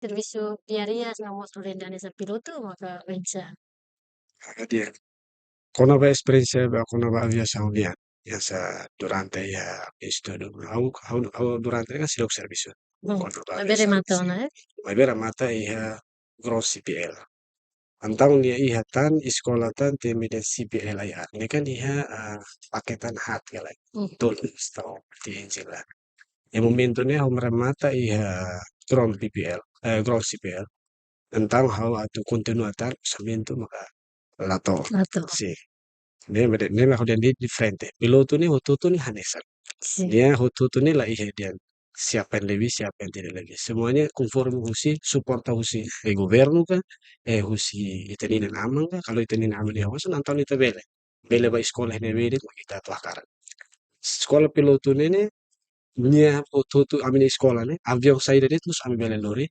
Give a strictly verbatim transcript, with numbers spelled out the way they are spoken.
servisu diária, no mós durante hanesan pilotu, maka oinsá? Hadi'a. Kona-ba esperiénsia ba kona-ba aviasaun nian, hanesan durante iha estudu. Ha'u, ha'u, ha'u durante ne'e seidauk servisu. Hmm. Kona-ba Maibé remata aviasaun, ona, sin. Eh? Maibé remata iha Ground C P L. Entaun nia iha tan, eskola tan temi dehan C P L I R. Ne'e kan iha, ah, paketan haat kala. Hmm. Tolu, setahu ti injila. Iha momentu ne'e ha'u remata iha Ground P P L, eh, Ground C P L. Entaun ha'u atu kontinua tan orsamentu maka la to'o. La to'o. Sin. Ne'e, ne'e, ne'e mak ha'u dehan diferente. Pilotu ne'e hotu-hotu ne'e hanesan. Sin. Nia hotu-hotu ne'e la iha dehan siapa yang lebih, siapa yang tidak lebih. Semuanya konforme husi suporta husi, eh, governu ka, eh, husi ita-nia inan-aman ka, kalau ita-nia inan-aman iha osan, entaun ita bele. Bele ba eskola ne'ebé de'it mak ita atu hakarak. Eskola pilotu ne'e ne'e, nia hotu-hotu ami-nia eskola ne'e, aviaun saida de'it mós ami bele lori,